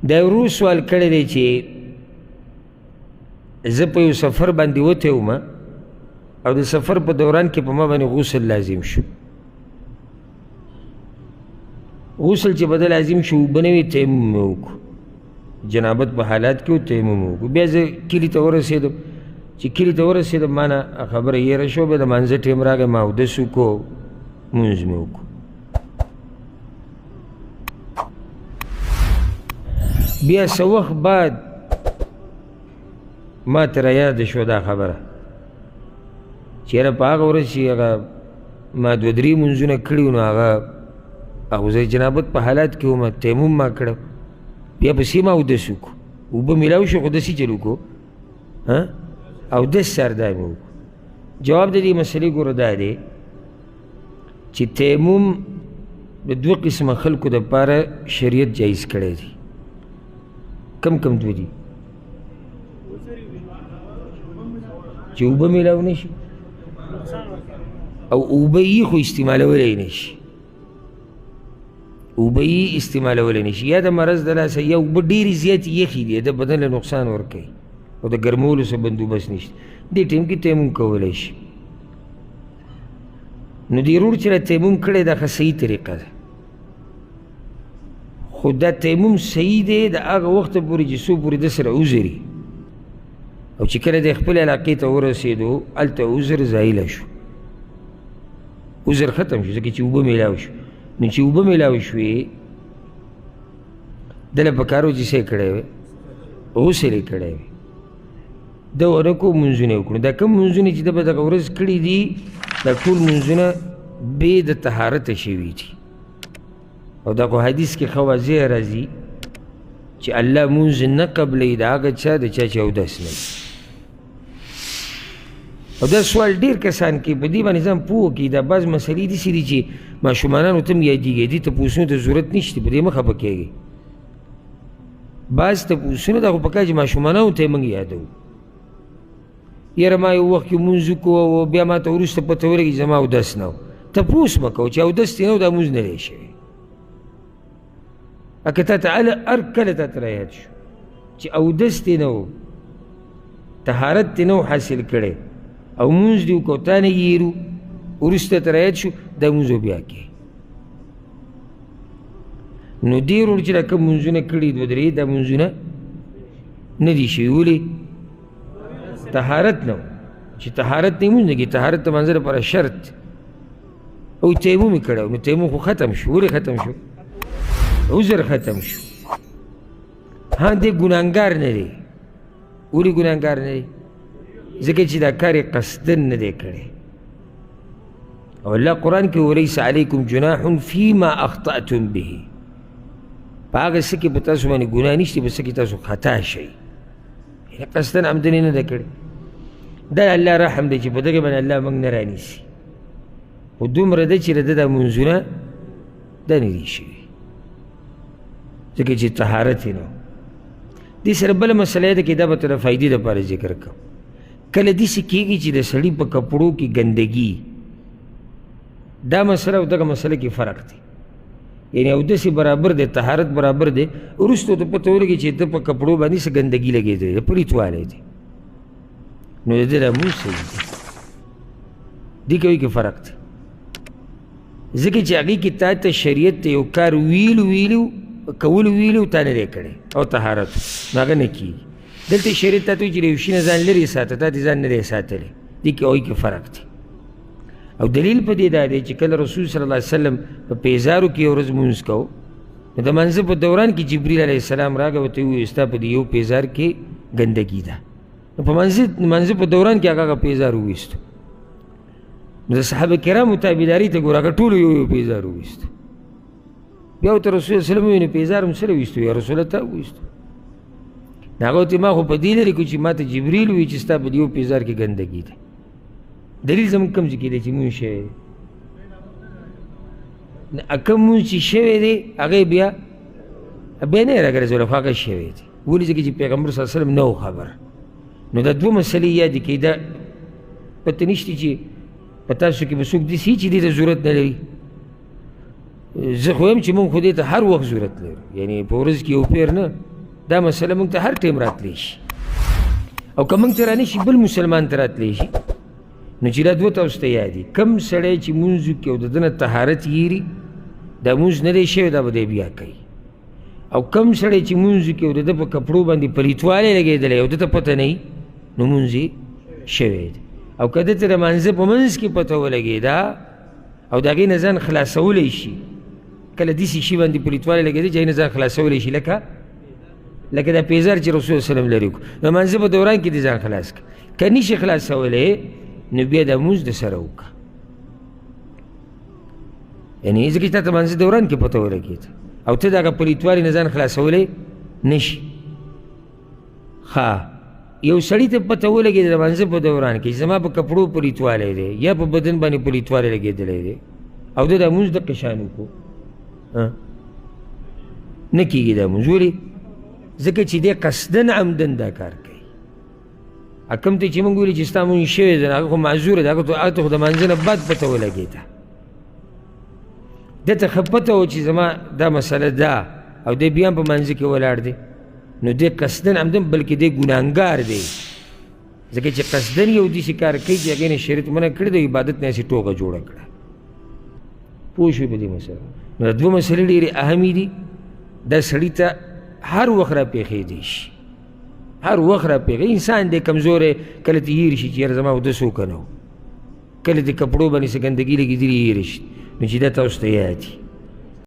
دا ورور سوال کړی دی چې زه په یو سفر باندې وتی وم او د سفر په دوران کې په ما باندې غسل لازم شو. غسل چې به لازم شو، اوبه نه وې، تیمم مې وکړو. جنابت په حالات کې و، تیمم مې وکړو. بیا زه کلي ته ورسېدم. چې کلي ته ورسېدم، ما نه خبره هېره شوه. بیا د مانځه ټایم راغی، ما اودس وکړو، لمونځ مې وکړو. بیا څه وخت بعد ما ته رایاده شوه دا خبره چې یاره په هغه ورځ چې هغه ما دوه درې لمونځونه کړي وو، نو هغه هغه زه جنابت په حالات کې وم، تیمم ما کړی، بیا پسې ما اودس وکړو، اوبه میلاو شو، خو داسې چل وکړو اودس سردا مې وکړو. جواب د دې مسئلې ګوره دا دی چې تیمم د دوه قسمه خلکو دپاره شریعت جایز کړی دی. کم کم دوه دي؟ چې اوبه میلاو نه شي او اوبه یې خو استعمالولی نه شي، اوبه یې استعمالولی نه شي، یا د مرض د لاسه، یا اوبه ډېرې زیاتې یخې دي، د بدن له نقصان ورکوي او د ګرمولو څه بندوبست نشته، دې ټایم کې تیمم کولی شي. نو دې ورور چې تیمم کړی دا ښه صحیح طریقه ده، خو دا تیمم صحیح دی د هغه وخته پورې چې څو پورې ده سره عذر وي، او چې کله دی خپلې علاقې ته ورسېدو هلته عذر زایله شو، عذر ختم شو، ځکه چې اوبه میلاو شو. نو چې اوبه میلاو شوې، ده له پکار و چې څه یې کړی وی؟ غسل یې کړی وی. ده ونه کړو، لمونځونه یې وکړو. دا کوم لمونځونه چې ده په دغه ورځ کړي دي، دا ټول لمونځونه بې د طهارته شوي دي. او دا خو حدیث کې ښه واضح راځي چې الله مونځ نه قبلوي د هغه چا د چا چې اودس نه وي. او دا سوال ډېر کسان کوي، په دې باندې ځان پوه کړي. دا بعض مسلې داسې دي چې ماشومانانو ته هم یادېږي، دې تپوسونو ته ضرورت نشته، په دې مه خفه کېږئ. بعض تپوسونه دا خو پکار چې ماشومانانو ته یې موږ یادوو. یاره ما یو وخت کې لمونځ وکړو او بیا ما ته وروسته پته ولګي چې زما اودس نه و. تپوس مه کوه چې اودس دې نه و، دا لمونځ نه دی شوی. که تا ته هله هر کله تا ته رایاد شو چې اودس دې نه و، طهارت دې نه و حاصل کړی او لمونځ دې وکړو، تا نه هېرو، وروسته ته رایاد شو، دا لمونځ به بیا کوې. نو دې ورور چې دا کوم لمونځونه کړي دوه درې، دا لمونځونه نه دي شوي. ولې؟ طهارت نه و. چې طهارت نه لمونځ نه کېږي، طهارت د لمانځه لپاره شرط او تیمم یې کړی، نو تیمم خو ختم شو. ولې ختم شو؟ عذر ختم شو. ها دی ګناهګار نه دی. ولې ګناهګار نه دی؟ ځکه چې دا کار یې قصداً نه دی کړی. او الله قرآن کې وليس علیکم جناح فيما اخطأتم به، په هغه څه کې په تاسو باندې ګناه نشته په څه کې تاسو خطا شئ، یعنې قصداً عمداً یې نه ده کړې. دا الله رحم دی چې په دغې باندې الله موږ نه رانیسي، خو دومره ده چې د ده دا لمونځونه دا نه دي شوي، ځکه چې طهارت یې نه و. دې سره بله مسله ده کې دا به تر فایدې دپاره ذکر کړم. کله داسې کېږي چې د سړي په کپړو کې ګندګي، دا مسله او دغه مسله کې فرق دی، یعنې اودس یې برابر دی، طهارت برابر دی، وروسته ته پته ولګي چې ده په کپړو باندې څه ګندګي لګېدلې ده، پلیتوالی دی، نو د ده دا لمونځ صحیح دی. دې کوي کې فرق دی، ځکه چې هغې کې تا ته شریعت ته یو کار ویلو ویلو کولو ویلو تا نه دی کړی او طهارت نو هغه نه کېږي. دلته شریعت تا ته وایي چې د یو شي نه ځان لرې ساته، تا دې ځان نه دی ساتلی، دې کې هغوی کې فرق دی. او دلیل په دې دا دی چې کله رسول صلی الله علیه وسلم په پیزارو کې یو ورځ لمونځ کوو، نو د لمانځه په دوران کې جبریل علیه السلام راغی ورته یې وویل ستا په دې یو پیزار کې ګندګي ده. نو په لمانځه په دوران کې هغه هغه پیزار وویستو. نو د صحابه کرامو تابعداري ته ګوره، هغه ټولو یو یو پیزار وویستو. بیا ورته رسول الله صلی الله علیه وسلم وویل نو پیزار هم سره ویستو؟ یا رسول الله تا وویستو. نو هغه ورته ما خو په دې لرې کړو چې ما ته جبریل وویل چې ستا په دې یو پیزار کې ګندګي ده. دلیل زموږ کوم ځای کې دی چې مونږ شوی دی؟ کوم مونځ چې شوی دی هغه یې بیا بیا نه یې راګرځولی، خو هغه شوی دی. ولې؟ ځکه چې پیغمبر صلی الله علیه وسلم نه و خبر. نو دا دوه مسلې یادې کړئ. دا پته نشته چې په تاسو کې به څوک داسې چې دې ته ضرورت نه لري. زه خو وایم چې موږ خو دې ته هر وخت ضرورت لرو، یعنې په ورځ کې یو پیر نه، دا مسله موږ ته هر ټایم راتلی شي، او که موږ ته رانه شي بل مسلمان ته راتلی شي. نو چې دا دوه تاسو ته یاد دي، کوم سړی چې مونځ وکړي او د ده نه طهارت یېري، دا مونځ نه دی شوی، دا به دی بیا کوي. او کوم سړی چې مونځ وکړي او د ده په کپړو باندې پلیتوالی لګېدلی او ده ته پته نه وي، نو مونځ یې شوی دی. او که ده ته د مانځه په منځ کې پته ولګېده او د هغې نه ځان خلاصولی شي، کله داسې شي باندې پلیتوالی لګېدی چې هغې نه ځان خلاصولی شي، لکه دا پیزار چې رسول الله وسلم لرې کړو، د مانځه په دوران کې دې ځان خلاص کړه. که نه شي خلاصولی نو بیا دا مونځ د سره وکړه، یعنې ځکه چې تا ته مانځه دوران کې پته ولګېده او ته د هغه پلیتوالي نه ځان خلاصولی نه شي. ښه، یو سړي ته پته ولګېده د مانځه په دوران کې چې زما په کپړو پلیتوالی دی یا په بدن باندې پلیتوالی لګېدلی دی، او ده دا مونځ دقه شان وکړو، نه کېږي دا مونځ. ولې؟ ځکه چې دی قصداً عمداً دا کار کوي. کوم ته چې موږ ویلي چې ستا مونځ شوی دی، هغه خو معذوره دی، هغه ته خو د مانځه نه بعد پته ولګېده، ده ته ښه پته وه چې زما دا مسله ده او دی بیا هم په مانځه کې ولاړ دی، نو دی قصداً عمداً، بلکې دی ګناهګار دی، ځکه چې قصداً یو داسې کار کوي چې هغې نه شریعت منع کړی دی، عبادت نه هسې ټوغه جوړه کړه. پوه شوې په دې مسله؟ نو دا دوه مسلې ډېرې اهمې دي، دا سړي ته هر وخت را پېښېدی شي، هر وخت را پېښېږي. انسان دی کمزوری، کله ته هېر شي چې یاره زما اودس وکړه نه و، کله د کپړو باندې څه ګندګي لګېدلي هېر شي، نو چې دا تاسو ته یاد دي.